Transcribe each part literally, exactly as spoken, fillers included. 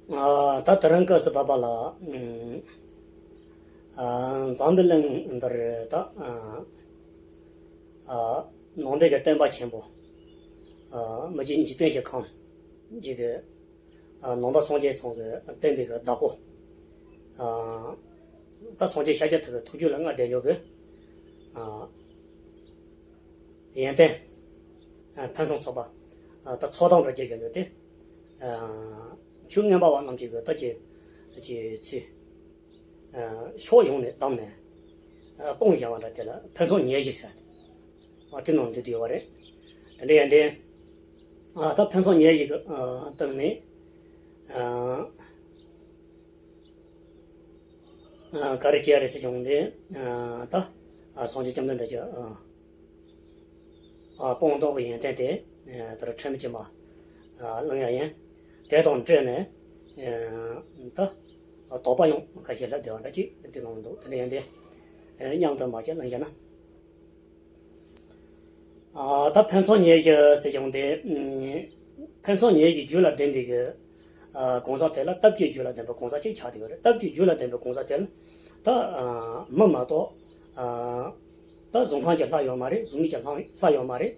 ཨ། ད་དེ་རིང་སྐབས་སུ་བབ་པ་ལ། ཨ། འཛམ་བུ་གླིང་འདིར་ད། ཨ། ནང་པའི་གི་བསྟན་པ་ཆེན་པོ། ཨ། མི་མཇེད་འཇིག་རྟེན་གྱི་ཁམས་ཀྱི་གི། ཨ། ནང་པ་སངས་རྒྱས་ཚང་གི་བསྟན་པའི་གི་བདག་པོ། ཨ། ད་སངས་རྒྱས་ཤཱཀྱ་ཐུབ་པའི་ཐུགས་རྒྱུད་ལ་མངའ་བསྡད་མྱོང་གི། ཨ། ཡོན་ཏན། ཨ། ཕུན་སུམ་ཚོགས་པ། ཨ། ད་ཚོགས་གཏམ་རེ་རྒྱག་གི་ཡོད་དེ། ཨ། ཆོས་ངན་པ་བ་རྣམས་ཀྱི་གི་ད་ཀྱི་ཀྱི་ཚུལ། ཨ། ཕྱོགས་ཡོངས་ནས་བསྡམས་ནས། ཨ། སྤོང་བཞག་པ་འདྲ་དེ་ལ་ཕུན་ཚོགས་ཉེར་བཞི་ཟེར། ཨ། དེ་ནང་འདུས་ཡོད་པ་རེད། དེ་འདྲ་ཡིན་དེ། ཨ། ད་ཕུན་ཚོགས་ཉེར་བཞི་གི། ཨ། སྟེང་ནས། ཨ། ཨ། ག་རེ་བྱས་རེད་ཟེར་བྱུང་སྟེ། ཨ། ད། ཨ། སངས་རྒྱས་བཅོམ་ལྡན་འདས་ཀྱི། ཨ། ཨ། སྤངས་རྟོགས་ཀྱི་ཡོན་ཏན་དེ། ཨ། དེར་ཁྲིམས་ཀྱི་མ། ཨ། གླེང་ཡ་ཡིན། དེ་དང་འབྲེལ་ནས། ཨ། ད། ཨ། དོགས་པ་ཡང་ཁ་ཤས་ལྷབ་བསྡད་པ་འདྲ་ཅིག་དེ་གནང་འདུག་དེ་ནས་ཡིན་ཏེ། ཨ། མཉམ་དུ་མ་ཅིག་གླེང་བྱས་ན། ཨ། ད་ཕུན་ཚོགས་ཉེར་བཞི་ཟེར་བྱུང་སྟེ། ཨ། ཕུན་ཚོགས་ཉེར་བཞི་རྒྱུད་ལ་ལྡན་པའི་གི། ཨ། གང་ཟག་དེ་ལ་སྟོབས་ཀྱི་རྒྱུད་ལ་ལྡན་པའི་གང་ཟག་ཅིག་ཆགས་བསྡད་ཡོད་རེད། སྟོབས་ཀྱི་རྒྱུད་ལ་ལྡན་པའི་གང་ཟག་དེ་ལ། ད། ཨ། མི་མ་གཏོགས། ཨ། ད་གཟུགས་ཁམས་ཀྱི་ལྷ་ཡོད་མ་རེད། གཟུགས་མེད་ཀྱི་ལྷ་ལྷ་ཡོད་མ་རེད།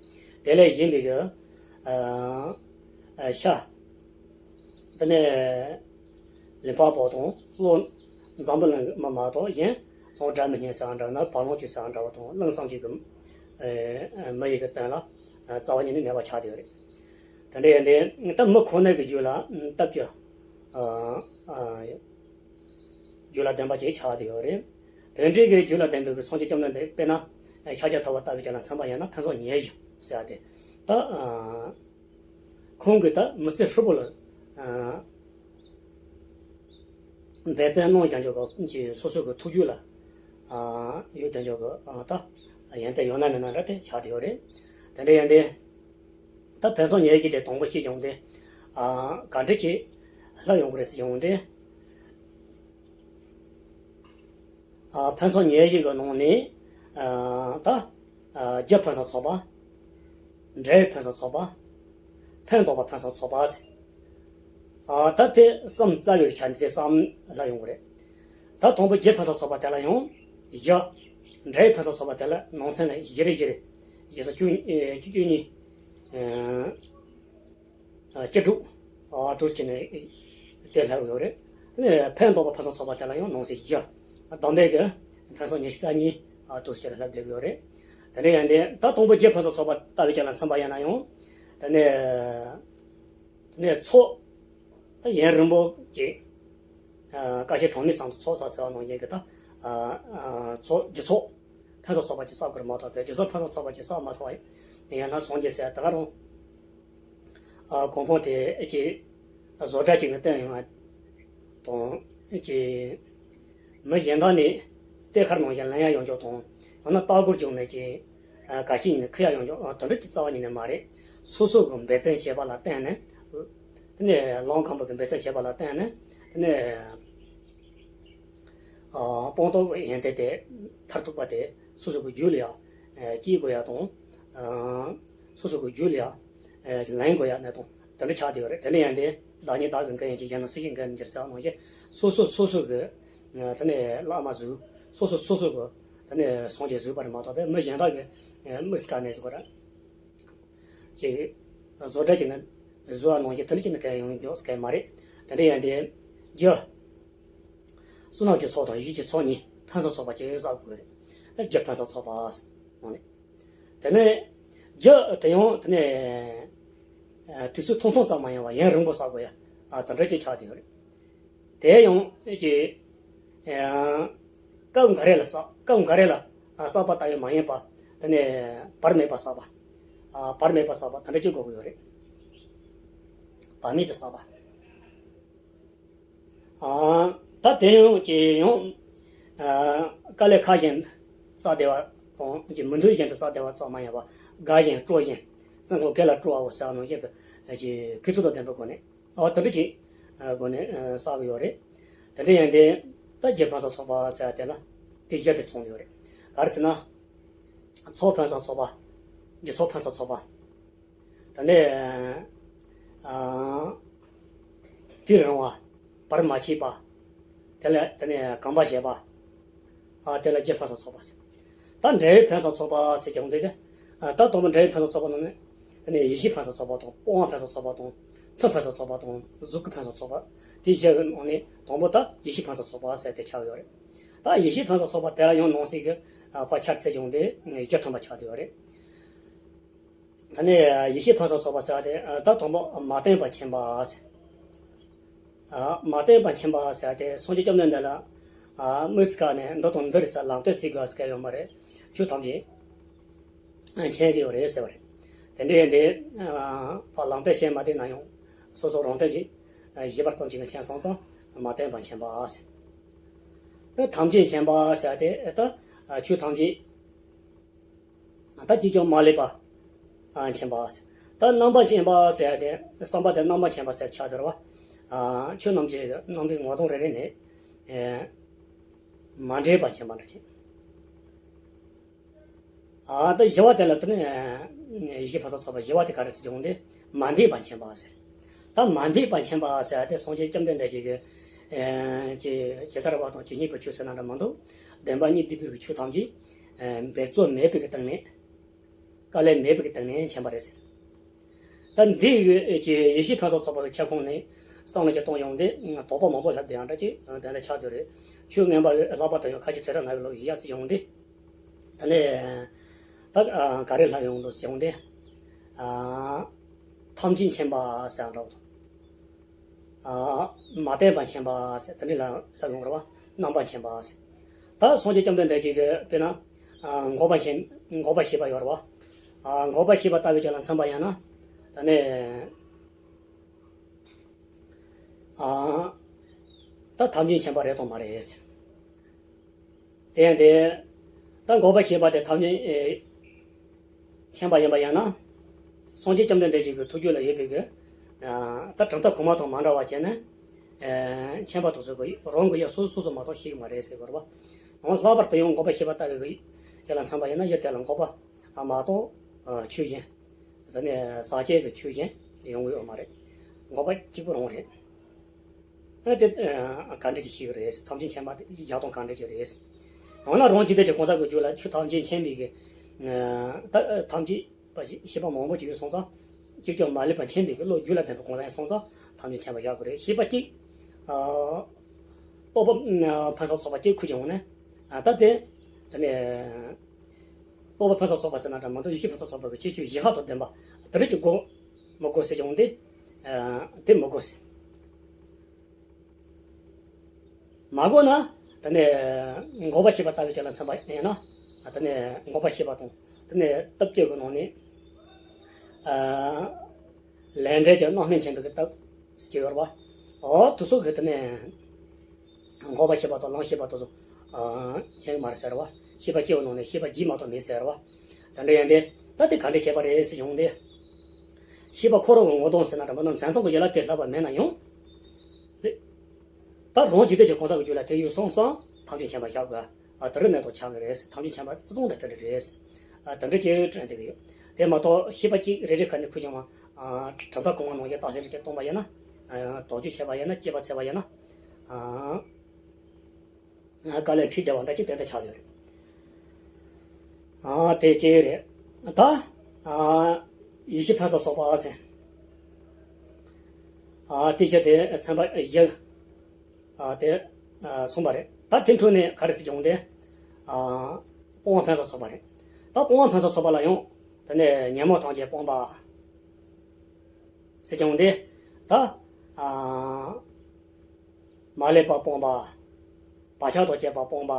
དེ་ལས་གཞན་པའི་གི། ཨ། ཨ། ཤ། དེ་ནས་ལུས་འཕགས་པོ་དང་བློ། འཛམ་བུ་གླིང་གི་མི་མ་གཏོགས་གཞན། ཚོང་སྒྲ་མི་སྙན་ཟེར་བ་འདྲ་ན་བར་ལོང་ཆོས་ཟེར་བ་འདྲ་བ་དང་གླིང་བསམ་གྱི་གི། ཨ། མི་ཡི་གི་དོན་ལ། ཨ། རྩ་བ་ཉིད་ནས་མེད་པ་ཆགས་བསྡད་ཡོད་རེད། དེ་འདྲ་ཡིན་དེ་ད་མི་ཁོ་ནའི་གི་རྒྱུད་ལ། ཨ། སྟོབས་ཀྱི། ཨ། ཨ། རྒྱུད་ལ་ལྡན་པ་ཅིག་ཆགས་བསྡད་ཡོད་རེད། དེ་འདྲའི་གི་རྒྱུད་ལ་ལྡན་པའི་གི་སངས་རྒྱས་བཅོམ་ལྡན་འདས་དཔེར་ན་ཤཱཀྱ་ཐུབ་པ་ལྟ་བུའི་ཅིག་ལ་མཚོན་པ་ཡིན་ན་ཕུན་ཚོགས་ཉེར་བཞི་ཟེར་བ་དེ། ད། ཨ། ཁོང་གིས་ད་མི་ཚེ་ཧྲིལ་པོ་ལ། ཨ། འབད་བརྩོན་གནང་བཞག་ཆོག་གི་སོ་སོ་གི་ཐུགས་རྒྱུད་ལ། ཨ། ཡོད་དེ་ཆོག་གི། ཨ། ད་ཡོན་ཏན་ཡོད་ན་མེད་ན་འདྲ་དེ་ཆགས་བསྡད་ཡོད་རེད། དེ་འདྲ་ཡིན་དེ། ད་ཕུན་ཚོགས་ཉེར་བཞི་དེ་དང་པོ་ཤེས་བྱུང་སྟེ། ཨ། ག་འདྲ་ཅིག་ལྷག་ཡོང་གི་རེད་ཟེར་བྱུང་སྟེ། ཨ། ཕུན་ཚོགས་ཉེར་བཞི་གི་ནང་ནས། ཨ། ད། ཨ། རྒྱུ་ཕུན་སུམ་ཚོགས་པ། འབྲས་ཕུན་སུམ་ཚོགས་པ། ཕན་འདོགས་པ་ཕུན་སུམ་ཚོགས་པ་ཟེར། ཨ། ད་དེ་གསུམ་རྩ་བའི་ཆ་ནས་དེ་གསུམ་ལ་ཡོང་གི་རེད། ད་དང་པོ་རྒྱུ་ཕུན་སུམ་ཚོགས་པ་དེ་ལ་ཡང་བཞི། འབྲས་ཕུན་སུམ་ཚོགས་པ་དེ་ལ་ནང་ཚན་ལ་བཞི་རེ་བཞི་རེ། བཞི་ས་བཅུ་གཉིས། ཨེ། བཅུ་བཅུ་གཉིས། ཨེ། ཨ། བཅུ་དྲུག་ཨ། དུ་བྱས་ནས་དེ་ལྷག་ཡོད་རེད། དེ་ནས་ཕན་འདོགས་པ་ཕུན་སུམ་ཚོགས་པ་དེ་ལ་ཡང་ནང་གསེས་བཞི། བསྡོམས་པས་ཀྱི་ཕུན་སུམ་ཉི་ཤུ་རྩ་གཉིས། ཨ། དུ་བྱས་ནས་ལྷག་བསྡད་ཡོད་རེད། དེ་འདྲ་ཡིན་དེ་ད་དང་པོ་རྒྱུ་ཕུན་སུམ་ཚོགས་པ་ལྟ་བུའི་ཅིག་ལ་མཚོན་པ་ཡིན་ན་ཡང་། དེ་ནས། དེ་ནས་ཚོགས། ད་ཡུན་རིང་པོ་ཅིག་ཨ། བཀའ་ཆེན་གྲངས་མེད་གསུམ་དུ་ཚོགས་བསགས་ཟེར་བ་ནང་བཞིན་གྱི་ད། ཨ། ཨ། ཚོགས་རྒྱུ་ཚོགས་ཕུན་སུམ་ཚོགས་པ་ཅིག་བསགས་དགོས་རེད་མ་གཏོགས་པའི་རྒྱུ་ཚོགས་ཕུན་སུམ་ཚོགས་པ་ཅིག་བསགས་མ་ཐུབ་པ་ཡིན་ན་སངས་རྒྱས་ཟེར་ད་ག་རང་། ཨ། གོ་འཕང་དེ་ཅིག་བཟོ་འདྲ་ཅིག་ནས་བསྟན་ཡོང་བ་དང་ཅིག་མི་གཞན་དག་ནས་གཏེར་ཁ་ནང་བཞིན་ལེན་ཡ་ཡོང་ཆོག་དང་། ཡང་ན་ལྟ་སྐོར་བྱུང་ནས་ཀྱི། ཨ། ག་ཤེད་ཡིན་ན་ཁུར་ཡ་ཡོང་ཆོག་ཨ། དེ་འདྲ་ཅིག་རྩ་བ་ཉིད་ནས་མ་རེད། སོ་སོ་གི་འབད་བརྩོན་བྱས་པ་ལ་བརྟེན་ནས། དེ་ནས་ལམ་གང་པོ་གི་འབད་བརྩོན་བྱས་པ་ལ་བརྟེན་ནས། དེ་ནས། ཨ། སྤངས་རྟོགས་ཡོན་ཏན་དེ་མཐར་ཐུག་པ་དེ་སོ་སོ་གི་རྒྱུད་ལ་ཡ། ཨ། སྐྱེ་དགོས་ཡ་དང་། ཨ། སོ་སོ་གི་རྒྱུད་ལ་ཡ། ཨ། ལེན་དགོས་ཡ་གནས་སྟངས་དེ་འདྲ་ཆགས་བསྡད་ཡོད་རེད། དེ་ནས་ཡང་དེ་བདག་ཉིད་བདག་གིས་འགལ་ཡིན་གྱི་གཞན་ལ་སྲིད་ཞིའི་འགལ་མི་འགྱུར་ཟེར་བ་ནང་བཞིན་སོ་སོ་སོ་སོ་གི། ཨ། དེ་ནས་བླ་མ་ཟུག་སོ་སོ་སོ་སོ་གི་དེ་ནས་སངས་རྒྱས་ཟུག་པ་རེད་མ་གཏོགས་པའི་མི་གཞན་དག་གི། ཨ། དམིགས་སུ་བཀར་ནས་ཟུག་པ་རེད། ཅིག་བཟོ་འདྲ་ཅིག་ནི་བཟོ་བ་ནང་བཞིན་དེ་འདྲ་ཅིག་ནི་གང་ཡང་ཡོང་རྒྱུ་གང་ཡང་མ་རེད། དེ་འདྲ་ཡང་དེ་རྒྱུ། བསོད་ནམས་ཀྱི་ཚོགས་དང་ཡིད་ཀྱི་ཚོགས་གཉིས་ཕུན་སུམ་ཚོགས་པ་ཅིག་བསགས་དགོས་རེད། དེ་རྒྱུ་ཕུན་སུམ་ཚོགས་པ་ནང་ནས། དེ་ནས་རྒྱུ་དེ་ཡང་དེ་ནས་དུས་ཚོད་ཐུང་ཐུང་ཙམ་མ་ཡིན་པར་ཡུན་རིང་པོ་བསགས་དགོས་ཡ། ཨ། དེ་འདྲ་ཅིག་ཆགས་བསྡད་ཡོད་རེད། དེ་ཡང་ཅིག་ཨ། སྐབས་འགའ་རེ་ལ་བསགས། སྐབས་འགའ་རེ་ལ། ཨ། བསགས་པ་ལྟ་བུ་མ་ཡིན་པ། དེ་ནས་བར་མེད་པར་བསགས་པ། ཨ། བར་མེད་པར་བསགས་པ་དེ་འདྲ་ཅིག་དགོས་ཀྱི་ཡོད་རེད། བར་མེད་དུ་བསགས་པ། ཨ། ད་དེ་ཡང་ཅིག་ཡང་། ཨ། དཀའ་ལས་ཁག་བཞིན་བསགས་བསྡད་པ་དང་ཅིག་མི་འདོད་བཞིན་དུ་བསགས་བསྡད་པ་ཙམ་མ་ཡིན་པར་དགའ་བཞིན་སྤྲོ་བཞིན་བཙུན་ཁང་དགེ་ལ་སྤྲོ་བའོ་ཟེར་བ་ནང་བཞིན་པའི་ཅིག་གུས་བརྩི་དང་ལྡན་པའི་སྒོ་ནས། ཨོ། དེ་འདྲ་ཅིག་ཨ། སྒོ་ནས། ཨ། བསགས་ཀྱི་ཡོད་རེད། དེ་འདྲ་ཡིན་དེ། ད་རྒྱུ་ཕུན་སུམ་ཚོགས་པ་ཟེར་བ་དེ་ལ་དེ་བཞི་དེ་ཚང་གི་ཡོད་རེད། ག་རེ་ཟེར་ན། ཚོགས་ཕུན་སུམ་ཚོགས་པ། རྒྱུ་ཚོགས་ཕུན་སུམ་ཚོགས་པ། དེ་ནས། ཨ། དུས་རིང་བ། བར་མ་ཆད་པ། དེ་ལས་དེ་ནས་གོམས་པ་བྱེད་པ། ཨ་དེ་ལ་རྒྱུ་ཕུན་སུམ་ཚོགས་པ་ཟེར། ད་འབྲས་བུ་ཕུན་སུམ་ཚོགས་པ་ཟེར་ཀྱང་འདི་དེ། ཨ་ད་དང་པོ་འབྲས་བུ་ཕུན་སུམ་ཚོགས་པ་ནང་ནས། དེ་ནས་ཡེ་ཤེས་ཕུན་སུམ་ཚོགས་པ་དང་། སྤོང་བ་ཕུན་སུམ་ཚོགས་པ་དང་། མཐུ་ཕུན་སུམ་ཚོགས་པ་དང་། གཟུགས་སྐུ་ཕུན་སུམ་ཚོགས་པ། དེ་བཞི་གི་ནང་ནས་དང་པོ་ད་ཡེ་ཤེས་ཕུན་སུམ་ཚོགས་པ་ཟེར་དེ་ཆགས་ཡོད་རེད། ད་ཡེ་ཤེས་ཕུན་སུམ་ཚོགས་པ་དེ་ལ་ཡང་ནང་གསེས་ཀྱི་ཨ་བར་ཆད་ཚད་ཀྱང་དེ་བཞི་ཐམ་པ་ཆགས་བསྡད་ཡོད་རེད། ད་ནི་ཡེ་ཤེས་ཕུན་སུམ་ཚོགས་པ་ཟེར་བ་དེ་ད་དང་པོ་མ་བསྟན་པ་མཁྱེན་པ་ཟེར། ཨ་མ་བསྟན་པ་མཁྱེན་པ་ཟེར་བ་དེ་སངས་རྒྱས་བཅོམ་ལྡན་འདས་ལ་ཨ་དམིགས་སུ་བཀར་ནས་འདི་དང་འདི་རེད་ཟེར་ལམ་སྟོན་བྱེད་དགོས་ཟེར་མཁན་ཡོད་མ་རེད། ཆོས་ཐམས་ཅད་མཁྱེན་གྱི་ཡོད་རེད་ཟེར་བ་རེད། དེ་འདྲའི་འདི་ཨ་ཕར་ལམ་སྟོན་བྱེད་མ་བསྡད་ན་ཡང་སོ་སོ་རང་སྟོན་གྱིས་ཨ་བཞེད་པ་ཙམ་ཅིག་མཁྱེན་སོང་ཙང་མ་བསྟན་པ་མཁྱེན་པ་ཟེར། ཐམས་ཅད་མཁྱེན་པ་ཟེར་བ་དེ་ད་ཨ་ཆོས་ཐམས་ཅད། ད་གཅིག་ཀྱང་མ་ལུས་པ། ཨ་མཁྱེན་པ། ད་རྣམ་པ་མཁྱེན་པ་ཟེར་ཏེ་བསམ་པ་དེ་རྣམ་པ་མཁྱེན་པ་ཟེར་ཆགས་སྡོད་པ། ཨ་ཆོས་རྣམས་ཀྱི་རྣམ་པའི་ངོ་གདོང་རེ་རེ་ནས། ཨེ་མ་འདྲེས་པ་མཁྱེན་པ་འདྲ་ཅིག་ཨ་ད་བཞི་པ་དེ་ལ་དེ་ནི་ཡེ་ཤེས་ཕུན་སུམ་ཚོགས་པ་བཞི་པ་དེ་ག་རེ་ཟེར་གྱི་འོང་དེ་མ་འདྲེས་པ་མཁྱེན་པ་ཟེར། ད་མ་འདྲེས་པ་མཁྱེན་པ་ཟེར་ཏེ་སངས་རྒྱས་བཅོམ་ལྡན་འདས་ཀྱི་ཨེ་ཇི་ཇི་ལྟར་བ་དང་ཇི་སྙེད་པའི་ཆོས་ཟེར་ན་འདྲ་མི་འདུག་བདེན་པ་གཉིས་འདུས་པའི་གི་ཆོས་ཐམས་ཅད། འབད་རྩོལ་མེད་པའི་གི་སྟེང་ནས། དཀའ་ལས་མེད་པའི་གི་སྟེང་ནས་མཁྱེན་པ་རེད་ཟེར། ད་འདི་ཡི་གི་ཡེ་ཤེས་ཕུན་སུམ་ཚོགས་པ་གི་ཁྱབ་ཁོངས་ནས་བསམ་བློ་ཅིག་གཏོང་ཡོང་དུས་དོགས་པ་མང་པོ་ལྷག་བསྡད་ཡང་འདྲ་ཅིག་དེ་འདྲ་ཆགས་བསྡད་རེད། ཆོས་ངན་པ་ལྷག་པ་དང་ཡང་ཁ་ཆེ་ཚེ་རབས་ན་བའི་ལོ་བཞི་ཡ་ཚིག་ཡོང་དུས། ད་ནས་ད་ག་རེ་ལྷག་ཡོང་འདུག་ཟེར་ཡོང་དུས། ཐམས་ཅད་མཁྱེན་པ་ཟེར་འདྲ་བོ་དང་། ཨ་མ་བསྟན་པ་མཁྱེན་པ་ཟེར་དེ་འདྲ་ལ་ལབ་ཡོང་རེད་བ། རྣམ་པ་མཁྱེན་པ་ཟེར། ད་སངས་རྒྱས་བཅོམ་ལྡན་འདས་ཀྱིས་དཔེར་ན། ཨ་འགོག་པ་མཁྱེན། འགོག་པ་ཤེས་པ་ཡོད་རེད་བ། ཨ་འགོག་པ་ཤེས་པ་ལྟ་བུའི་ཅིག་ལ་མཚོན་པ་ཡིན་ན། ད་ནི། ཨ་ད་ཐམས་ཅད་མཁྱེན་པ་རེད་དང་མ་རེད་ཟེར། དེ་ཡང་དེ། ད་འགོག་པ་ཤེས་པ་དེ་ཐམས་ཅད་ཨེ་མཁྱེན་པ་ཡིན་པ་ཡིན་ན། སངས་རྒྱས་བཅོམ་ལྡན་འདས་ཞིག་གི་ཐུགས་རྒྱུད་ལ་ཡོད་པའི་གི། ཨ་ད་གྲུབ་མཐའ་གོང་མ་དང་མ་འདྲ་བ་བྱས་ནས། ཨེ་མཁྱེན་པ་དང་སོགས་ཀྱི་རང་གི་ཡ་སོ་སོ་སོ་མ་གཏོགས་ཤེས་ཀྱི་མ་རེད་ཟེར་དགོས་རེད་བ། ཡང་ལྷག་པར་དུ་ཡང་འགོག་པ་ཤེས་པ་ལྟ་བུའི་གི་དེ་ལ་མཚོན་པ་ཡིན་ན་ཡུལ་དེ་ལ་འགོག་པ་མ་གཏོགས་ཆོས་གཞན། དེ་ནས་ཟག་བཅས་ཀྱི་ཆོས་གཞན་ཡོང་གི་ཡོད་མ་རེད། འགོག་པ་གཅིག་པུ་རང་རེད། ཨ་དེ་ཨ་ག་འདྲ་ཅིག་ཤེས་ཀྱི་རེད། ཐམས་ཅད་མཁྱེན་པ་དེ་བཞག་སྟངས་ག་འདྲ་ཅིག་རེད། འོ་ན་རང་རྒྱུད་སྡེ་གི་གང་ཟག་གི་རྒྱུད་ལ་ཆོས་ཐམས་ཅད་མཁྱེན་པའི་གི། ཨ་ད་ཨ་ཐམས་ཅད་པ་ཞིག་ཤེས་པ་མང་པོ་ཅིག་ཡོད་སོང་ཙང་། གཅིག་ཀྱང་མ་ལུས་པ་མཁྱེན་པའི་གི་བློ་རྒྱུད་ལ་ལྡན་པའི་གང་ཟག་ཡིན་སོང་ཙང་ཐམས་ཅད་མཁྱེན་པ་བཞག་དགོས་རེད། ཤེས་པ་གཅིག་ཨ་རྟོགས་པ་ཨ་ཕུན་སུམ་ཚོགས་པ་གཅིག་ཁུར་གྱི་འོང་ནས། ཨ་ད་དེ། དེ་ནས། རྟོགས་པ་ཕུན་སུམ་ཚོགས་པ་ཟེར་ན་འདྲ་མི་འདུག་ཡེ་ཤེས་ཕུན་སུམ་ཚོགས་པ་གི་ཁྱད་ཆོས་བཞི་ཁ་དང་ལྡན་པ། དེ་རིགས་ཀྱི་དགོས། མི་དགོས་ཟེར་ཀྱང་འདི། ཨ་དེ་མི་དགོས་ཟེར། མ་དགོས་ན། དེ་ནས་འགོག་པ་ཤེས་པ་ལྟ་བུའི་ཅིག་ལ་མཚོན་པ་ཡིན་ན། དེ་ནས་འགོག་པ་ཤེས་པ་དང་། དེ་ནས་སྟོབས་བཅུ་གི་ནང་ནས། ཨ་ལས་འབྲས་ཀྱི་རྣམ་སྨིན་ཆེན་པོའི་གི་སྟོབས་ཟེར་གྱི་ཡོད་རེད་བ། འོ་དེ་ཚོ་གི་དེ་ནས། འགོག་པ་ཤེས་པ་དང་ལམ་ཤེས་པ་དེ་ཚོ། ཨ་མཁྱེན་གྱི་མ་རེད་ཟེར་བ། ཤེས་པ་སྐྱེ་བོའི་ནང་ནས་ཤེས་པ་བརྒྱད་མ་གཏོགས་མེད་ཟེར་བ། དེ་འདྲ་ཡིན་ཏེ། ད་དེ་ག་འདྲ་བྱས་པ་རེད་ཟེར་བྱུང་སྟེ། ཤེས་པ་འཁོར་བའི་ངོ་གདོང་ཟེར་ན་འདྲ་མིན་ན་འཛིན་སྟངས་ཀྱི་ཡན་ལག་དེ་ལྷག་པ་མེད་ན་ཡང་། ད་རང་རྒྱུད་སྡེ་གི་གང་ཟག་གི་རྒྱུད་ལ་དེ་ཡོད་སོང་ཙང་ཐམས་ཅད་མཁྱེན་པ་བཞག་དགོས། ཨ་དེ་རིགས་གནས་སྟངས་ཆགས་ཀྱི་རེད། ཐམས་ཅད་མཁྱེན་པ་བརྩི་སྟངས་དེ་དེ་རེད། ཨ་དེ་འདྲ་ཅིག་དྲན་བསྡད་ཀྱི་ཡོད། དེ་མ་གཏོགས་ཤེས་པ་གཅིག་རེ་རེ་ཁ་ནས་ཁུར་བྱུང་བ། ཨ་གྲུབ་མཐའ་གོང་མ་ནང་བཞིན་བརྟག་ཞིབ་རེ་བྱས་བཏང་པ་ཡིན་ན། ཨ་དོགས་གཅོད་བྱས་པ་ཡིན་ན། དཔྱད་པ་བྱས་པ་ཡིན་ན། ཨ། དཀའ་ལས་ཁྲིད་བསྡད་པ་འདྲ་ཅིག་ཏན་ཏན་ཆགས་ཡོད་རེད། ཨ་དེ་གཅིག་རེད། ད་ཨ་ཡེ་ཤེས་ཕུན་སུམ་ཚོགས་པ་ཟེར། ཨ་དེ་བཞི་དེ་མཚོན་པ་བཞི། ཨ་དེ་ཨ་མཚོན་པ་རེད། ད་དེ་འཕྲོས་ནས་ག་རེ་ཟེར་གྱི་འོང་དེ། ཨ་སྤོང་བ་ཕུན་སུམ་ཚོགས་པ་རེད། ད་སྤོང་བ་ཕུན་སུམ་ཚོགས་པ་ལ་ཡང་དེ་ནས་ཉོན་མོངས་ཐམས་ཅད་སྤོང་བ། ཟེར་ཀྱང་འདི། ད། ཨ། མ་ལུས་པ་སྤོང་བ། བག་ཆགས་དང་བཅས་པ་སྤོང་བ།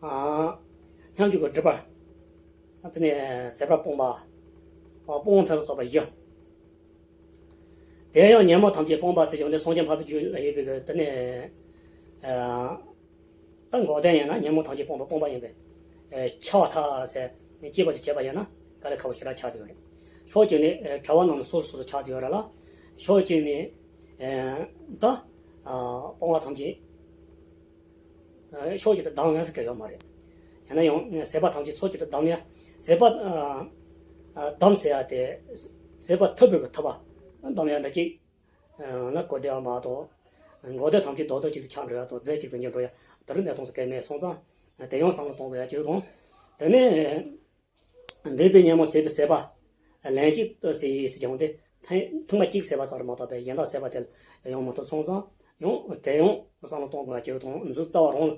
ཨ། སྙོམས་འཇུག་གི་སྒྲིབ་པ། དེ་ནས་ཟད་པ་སྤོང་བ། ཨ་སྤོང་བ་ཕུན་སུམ་ཚོགས་པ་བཞི། དེ་ཡང་ཉོན་མོངས་ཐམས་ཅད་སྤོང་བ་ཟེར་ཀྱང་འདི་སངས་རྒྱས་འཕགས་པའི་རྒྱུད་ལ་ཡོད་པའི་གི་དེ་ནས། ཨ། ད་འགོག་བདེན་ཡིན་ན་ཉོན་མོངས་ཐམས་ཅད་སྤོང་བ་སྤོང་བ་ཡིན་པས། ཨེ་ཆགས་པ་ཐལ་ཟེར་ནས་སྐྱེས་པ་ཅིག་བྱས་པ་ཡིན་ན་དཀའ་ལས་ཁག་པོ་ཞེ་དྲག་ཆགས་བསྡད་ཡོད་རེད། ཕྱོགས་གཅིག་ནས་ཨེ་བྲལ་བ་རྣམས་ནི་སོ་སོ་སོ་སོ་ཆགས་བསྡད་ཡོད་རེད་ལ། ཕྱོགས་གཅིག་ནས་ཨེ་ད་ཨ་སྤོང་བ་ཐམས་ཅད་ཨེ་ཕྱོགས་གཅིག་ཏུ་བསྡམས་ཡོད་ཟེར་གི་ཡོད་མ་རེད། ཡིན་ན་ཡང་ཟད་པ་ཐམས་ཅད་ཕྱོགས་གཅིག་ཏུ་བསྡམས་ཡ། ཟད་པ་ཨ་ཨ་བསྡམས་ཟེར་ཡ་དེ། ཟད་པ་ཐུབ་པའི་གི་ཐུབ་པ་བསྡམས་ཡ་འདྲ་ཅིག་ལ་གོ་བདེ་བ་མ་གཏོགས། འགོག་བདེན་ཐམས་ཅད་རྡོག་རྡོག་གཅིག་ཏུ་ཆགས་འགྲོ་ཡ་དང་རྫས་གཅིག་ཏུ་འགྱུར་འགྲོ་ཡ་དེ་རིགས་གནས་སྟངས་སུ་གལ་མེད་སོང་ཙང་དེ་ཡང་བསམ་བློ་གཏོང་དགོས་ཡ་གཅིག་དང་། དེ་ནས་འདས་པའི་ཉོན་མོངས་ཟད་པའི་ཟད་པ་ལན་གཅིག་ཏུ་ཟད་ཟེར་ཀྱང་དེ་ཐེངས་ཐེངས་མ་གཅིག་ཟད་པ་ཙམ་རེད་མ་གཏོགས་པའི་གཞན་དག་ཟད་པ་དེ་ཡོང་མི་ཐུབ་སོང་ཙང་ཡང་དེ་ཡང་བསམ་བློ་གཏོང་དགོས་ཡ་གཅིག་དང་མཛོད་རྩ་བ་རང་ལ་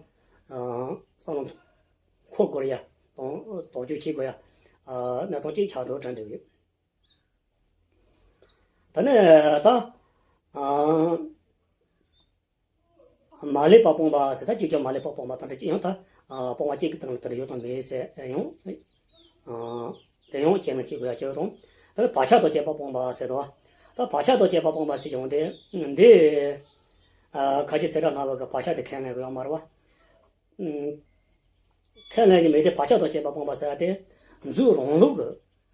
བསམ་བློ་འཁོར་དགོས་ཡ་དང་དོགས་གཅོད་བྱེད་དགོས་ཡ་གནས་སྟངས་གཅིག་ཆགས་འགྲོ་དྲན་འདུག་ཡོད། ད་ནི་ད། ཨ། མ་ལུས་པ་སྤངས་པ་ཟེར་ད་གཅིག་ཀྱང་མ་ལུས་པ་སྤངས་པ་དང་འདྲ་གཅིག་ཡང་ད། ཨ། སྤོང་བ་གཅིག་གི་སྟེང་ལ་དེ་འདྲ་ཡོད་དང་མེད་ཟེར་ཡང་། ཨ། དེ་ཡང་དཔྱད་ན་གཅིག་དགོས་ཡ་གཅིག་དང་། ད་བག་ཆགས་དང་བཅས་པ་སྤངས་པ་ཟེར་དོ། ད་བག་ཆགས་དང་བཅས་པ་སྤངས་པ་ཟེར་ཀྱང་དེ། འདི། ཨ། ཁ་ཆེ་ཚེ་བཀྲ་སྣང་བ་གི་བག་ཆགས་དེ་ཁས་ལེན་དགོས་ཡ་མ་རེད་བ། ཁས་ལེན་གྱི་མེད་དེ་བག་ཆགས་དང་བཅས་པ་སྤངས་པ་ཟེར་ཡ་དེ། མཛོད་རང་ལུགས་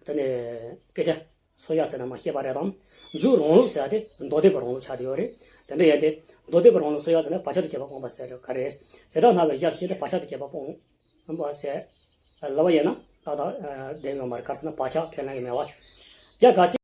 ཀྱི། དེ་ནས་སྐད་ཆ་སོ་ཡ་ཟེར་ན་མ་བཤད་པ་རེད་དམ། མཛོད་རང་ལུགས་ཟེར་ཡ་དེ་མདོ་སྡེ་པའི་རང་ལུགས་ཆགས་བསྡད་ཡོད་རེད། དེ་འདྲ་ཡིན་ཏེ། མདོ་སྡེ་པའི་རང་ལུགས་སོ་ཡ་ཟེར་ན་བག་ཆགས་དང་བཅས་པ་སྤངས་པ་ཟེར་ག་རེད། ཟེར་གྲངས་སྣང་བའི་གཞི་ཟེར་གྱི་དེ་བག་ཆགས་དང་བཅས་པ་སྤངས་པ་ཟེར། ལབ་པ་ཡིན་ན་ཏག་ཏག་བསྡད་ཡོད་མ་རེད། ག་རེ་ཟེར་ན་བག་ཆགས་ཁས་ལེན་གྱི་མེད་པ། རྒྱ་གར་སི།